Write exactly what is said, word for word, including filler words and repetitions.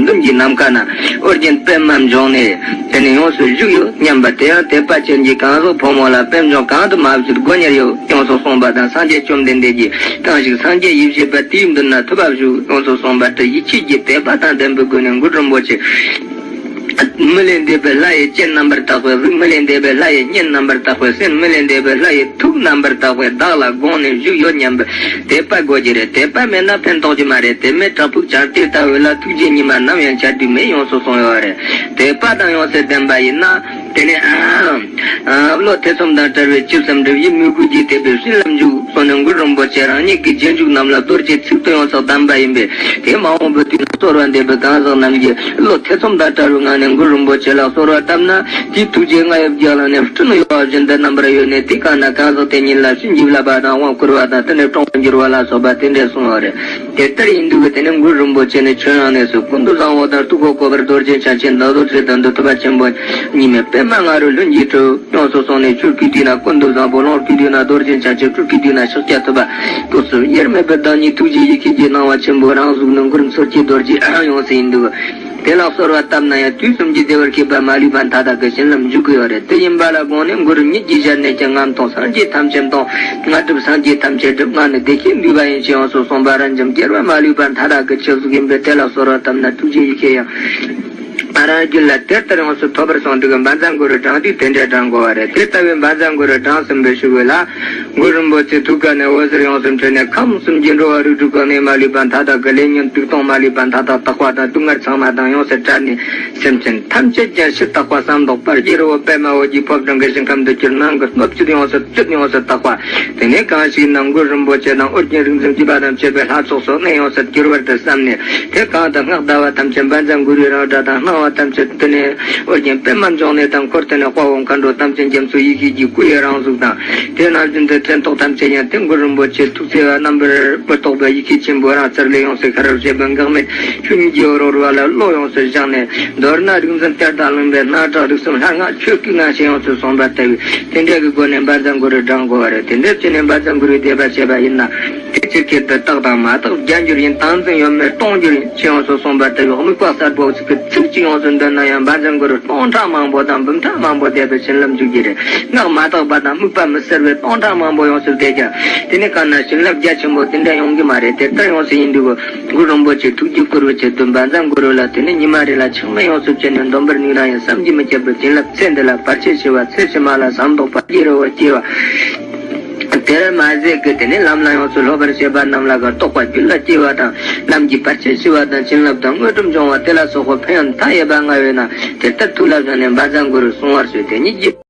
མདུན་གྱི་ནམ་མཁའ་ན་ཨོ་རྒྱན་པདྨ་འབྱུང་གནས་དེ་ནས་ཡོངས་སུ་བཞུགས་ཡོད་སྙམ་པ། དེ་ཡང་དད་པ་ཅན་གྱི་གང་ཟག་ཕོ་མོ་ལ་པད་འབྱུང་གང་དུ་མ་བཞུགས་སྒོ་ཉེར་ཡོད་ཡོངས་སུ་གསུངས་པ་དང་། སངས་རྒྱས་བཅོམ་ལྡན་འདས་ཀྱིས་གང་ཞིག་སངས་རྒྱས་ཡེ་ཤེས་པ་དེའི་མདུན་ན་ཐུབ་པ་བཞུགས་ཡོངས་སུ་གསུངས་པ་ལྟར་ཡིད་ཆེས་ཀྱི་དད་པ་དང་ལྡན་པའི་སྒོ་ནས་གུ་རུ་རིན་པོ་ཆེ། མི་ལས་འདས་པའི་ལྷ་ཡི་སྤྱན་རྣམ་པར་དག་པས་གཟིགས། མི་ལས་འདས་པའི་ལྷ་ཡི་སྙན་རྣམ་པར་དག་པས་གསན། མི་ལས་འདས་པའི་ལྷ་ཡི་ཐུགས་རྣམ་པར་དག་པས་བདག་ལ་དགོངས་ནས་བཞུགས་ཡོད་སྙམ་པའི་དད་པ་དགོས་ཀྱི་རེད། དད་པ་མེད་ན་ཕན་ཐོགས་ཀྱི་མ་རེད། དེ་མེད་བྲག་ཕུག་བྱང་གཏེར་ལྟ་བུ་ལ་ཐུགས་རྗེ་ཉི་མ་ནམ་ཡང་འཆར་དུས་མེད་ཡོངས་སུ་གསུངས་ཡོད་རེད། དད་པ་དང་ཡོངས་སུ་ལྡན་པ་ཡིན་ན། དེ་ནས་བློ་ཐེ་ཚོམ་དང་བྲལ་བའི་ཆུ་སེམས་འགྲིབ་ཡིད་མོས་གུས་ཀྱི་དད་པས་བྱིན་རླབས་འཇུག་གསུངས་ནས་གུ་རུ་རིན་པོ་ཆེ་རང་ཉིད་ཀྱི་རྗེས་འཇུག་རྣམས་ལ་རྡོ་རྗེའི་ཚིག་ཏུ་ཡོངས་སུ་གདམས་པ་ཡིན་པས། དེ་མ་འོངས་པའི་དུས་ན་གསོལ་བ་འདེབས་པའི་གང་ཟག་རྣམས་ཀྱིས་བློ་ཐེ་ཚོམ་དང་བྲལ་བའི་ངང་ནས་གུ་རུ་རིན་པོ་ཆེ་ལ་གསོལ་བ་བཏབ་ན། དེའི་ཐུགས་རྗེ་རྔ་ཡབ་རྒྱ་གླིང་ནས་སྤྲིན་གཡོ་བ་བཞིན་དུ་རྣམ་པར་གཡོས་ནས། དེ་གང་ན་གང་ཟག་དེ་ཉིད་ལ་བྱིན་གྱིས་བརླབས་པ་དང་དབང་བསྐུར་བ་དང་། དེ་ནས་གྲོང་དུ་འགྱུར་བ་ལ་སོགས་པ་དེ་འདྲས་གསུངས་པ་རེད། དེ་ལྟར་ཡིན་དུས་ཀྱི་དེ་ནས་གུ་རུ་རིན་པོ་ཆེ་ནི་ཁྱོད་རང་གནས་སུ་ཀུན་ཏུ་བཟང་པོ་དང་སྤྲུལ་སྐུ་བཀོད་པར་རྡོ་རྗེ་འཆང་ཆེན་ནགས་རྡོ་རྗེ་དང་དུ་ཐུབ་པ་ཆེན་པོ་ཉི་མའི་པདྨ་ང་རོས་ལྷུན་གྱིས་གྲུབ་ཡོངས་སུ་གསུངས་ནས། ཆོས་སྐུའི་དུས་ན་ཀུན་ཏུ་བཟང་པོ། ལོངས་སྐུའི་དུས་ན་ཤཱཀྱ་ཐུབ་པ། སྐུ་གསུམ་དབྱེར་མེད་པའི་བདག་ཉིད་ཐུགས་རྗེ་ཡེ་ཤེས་ཀྱི་སྣང་བ་ཆེན་པོ་རང་གཟུགས་ནི་མགུར་མཚོ་སྐྱེས་རྡོ་རྗེ་ཡོངས་སུ་ཡིན་འདུག་དེ་ལ་གསོལ་བ་བཏབ་ན་ཡང་དུས་གསུམ་གྱི་བདེ་བར་གཤེགས་པ་མ་ལུས་པ་མཐའ་དག་གི་བྱིན་རླབས་འཇུག་གི་ཡོད་རེད། དེ་ཡིན་པ་ལ་དགོངས་ནས་གུ་རུ་ཉིད་ཀྱི་ཞལ་ནས་ཀྱང་ངག་མཐོང་སངས་རྒྱས་ཐམས་ཅད་མཐོང་། ང་སྒྲུབ་སངས་རྒྱས་ཐམས་ཅད་སྒྲུབ། ང་ནི་བདེ་གཤེགས་འདུས་པ་ཡིན་ཞེས་ཡོངས་སུ་གསུངས་པ་རབ་འབྱམས་རྒྱལ་བ་མ་ལུས་པ་མཐའ་དག་གི་ཆོས་གཟུགས་ཡིན་པས། དེ་ལ་གསོལ་བ་བཏབ་ན་ཐུགས་རྗེ་ཡེ་ཤེས་ཡང་། ང་རང་རྒྱུད་ལ་དེ་ལྟར་ཡོངས་སུ་ཐོབ་པར་གསུངས་འདུག་བཛྲ་གུ་རུ་བགྲང་དུས་དེ་འདྲའི་བགྲང་དགོས་པ་རེད། དེ་ལྟ་བུའི་བཛྲ་གུ་རུ་བགྲང་ཟིན་པའི་ཤུལ་བུ་ལ། གུ་རུ་རིན་པོ་ཆེ་ཐུགས་ཀ་ནས་འོད་ཟེར་ཡོངས་སུ་འཕྲོས་ནས། ཁམས་གསུམ་གྱི་འགྲོ་བ་རིགས་དྲུག་གང་ནས་མ་ལུས་པ་མཐའ་དག་གི་ལས་ཉོན་སྡིག་ལྟུང་མ་ལུས་པ་མཐའ་དག་དག་པ་དང་སྡུག་བསྔལ་ཚང་མ་དང་ཡོངས་སུ་བྲལ་ནས། སེམས་ཅན་ཐམས་ཅད་ཀྱང་ཕྱིར་དག་པ་བསམ་རྟོགས་པ་རྒྱལ་བ་པདྨ་འོད་ཀྱི་ཕོ་བྲང་གི་ཞིང་ཁམས་འདི་སྤྱིར་ནང་གི་སྣོད་བཅུད་ཡོངས་སུ་བཅུད་ཡོངས་སུ་དག་པ། དེ་ནས་གང་ཞིག་ན་གུ་རུ་རིན་པོ་ཆེ་དང་ཨོ་རྒྱན་རིག་འཛིན་བརྒྱུད་པ་དང་བཅས་པའི་ལྷ་ཚོགས་སུ་གནས་ཡོངས་སུ་གྱུར་བར་དུ་བསམ་ནས། དེ་གང་དུ་སྔགས་བཟླ་བ་ཐམས་ཅད་བཛྲ་གུ་རུའི་རང་སྒྲ་དང་། སྣང་བ་ཐམས་ཅད་དེ་ནས་ཨོ་རྒྱན་པདྨ་འབྱུང་གནས་དང་། འཁོར་དེ་ནས་དཔའ་བོ་མཁའ་འགྲོ་ཐམས་ཅད་རྒྱ་མཚོའི་ཡེ་ཤེས་ཀྱི་སྐུ་ཡི་རང་གཟུགས་དང་། དེ་རྣམས་ཀྱི་འདི་ཕྲེང་ཐོགས་ཐམས་ཅད་ཡང་དེ་གུ་རུ་རིན་པོ་ཆེ་ཐུགས་བརྩེ་བ་རྣམ་པར་མི་རྟོག་པའི་ཡེ་ཤེས་ཆེན་པོ་རང་རྩལ་ལས་ཡོངས་སུ་ཤར་བར་བྱེད་པའི་འགག་མེད་ཆོས་ཉིད་ཀྱི་རོལ་བ་ལ་བློ་ཡོངས་སུ་བཞག་ནས། མདོར་ན་རིག་འཛིན་གཏེར་དང་ལུང་པའི་སྣང་གྲགས་རིག་གསུམ་ལྷ་སྔགས་ཆོས་སྐུའི་སྔགས་ཞེས་ཡོངས་སུ་གསུངས་པ་ལྟ་བུའི་དེ་འདྲ་གི་སྒོ་ནས་བཛྲ་གུ་རུ་བགྲང་དགོས་པ་རེད། དེ་འདྲ་བྱས་ནས་བཛྲ་གུ་རུའི་བཟླས་པ་བྱས་པ་ཡིན་ན། དེ་ཕྱིར་ཁྱེད་དུ་རྟག་དང་མ་རྟག་བརྒྱ་འགྱུར་ཡིན། བཏང་འཛིན་ཡོད་མེད་སྟོང་འགྱུར་ཡིན་ཞེས་ཡོངས་སུ་གསུངས་པ་ལྟ་བུའི་དམིགས་པ་གསལ་པོ་ཞིག་གི་ཚིག་གཅིག་ཡོངས་སུ་འདོན་ན་ཡང་བཛྲ་གུ་རུ་སྟོང་ཕྲག་མང་པོ་དང་འབུམ་ཕྲག་མང་པོ་བཟླས་པའི་བྱིན་རླབས་འཇུག་གི་རེད། སྔགས་མ་དག་པ་དང་དམིགས་པ་མི་གསལ་བའི་སྟོང་ཕྲག་མང་པོ་ཡོངས་སུ་བཟླས་ཀྱང་། དེ་ནས་གང་ན་བྱིན་རླབས་རྒྱ་ཆེན་པོ་དེ་འདྲ་ཡོང་གི་མ་རེད། དེ་ལྟར་ཡོངས་སུ་ཡིན་དུས་གུ་རུ་རིན་པོ་ཆེ་ཐུགས་ཀྱི་བཀུར་བའི་ཆེད་དུ་བཛྲ་གུ་རུ་ལ་དེ་ནས་ཉི་མ་རེ་ལ་ཆག་མེད་ཡོངས་སུ་བྱས་ནས་འདོན་པར་ནུས་ན་ཡང་བསམ་གྱིས་མི་ཁྱབ་པའི་བྱིན་རླབས་ཚེ་འདི་ལ་བར་ཆད་ཞི་བ། ཚེ་ཕྱི་མ་ལ་བསམ་རྟོགས་པ་རྒྱལ་བ་སྐྱེ་བ། དེར་མ་ཟད་ཀྱི་དེ་ནས་ལམ་ལ་ཡོངས་སུ་སློབ་པར་བྱེད་པ་རྣམས་ལ་གི་རྟོགས་པ་རྒྱུད་ལ་སྐྱེ་བ་དང་། ལམ་གྱི་བར་ཆད་ཞི་བ་དང་། བྱིན་རླབས་དང་དངོས་གྲུབ་འབྱུང་བ་དེ་ལ་སོགས་པ་ཕན་ཡོན་མཐའ་ཡས་པ་མངའ་བས་ན། དེ་ལྟར་ཐུགས་ལ་བཞག་ནས་བཛྲ་གུ་རུ་གསུང་བར་ཞུ། དེ་ཉིད་ཀྱི།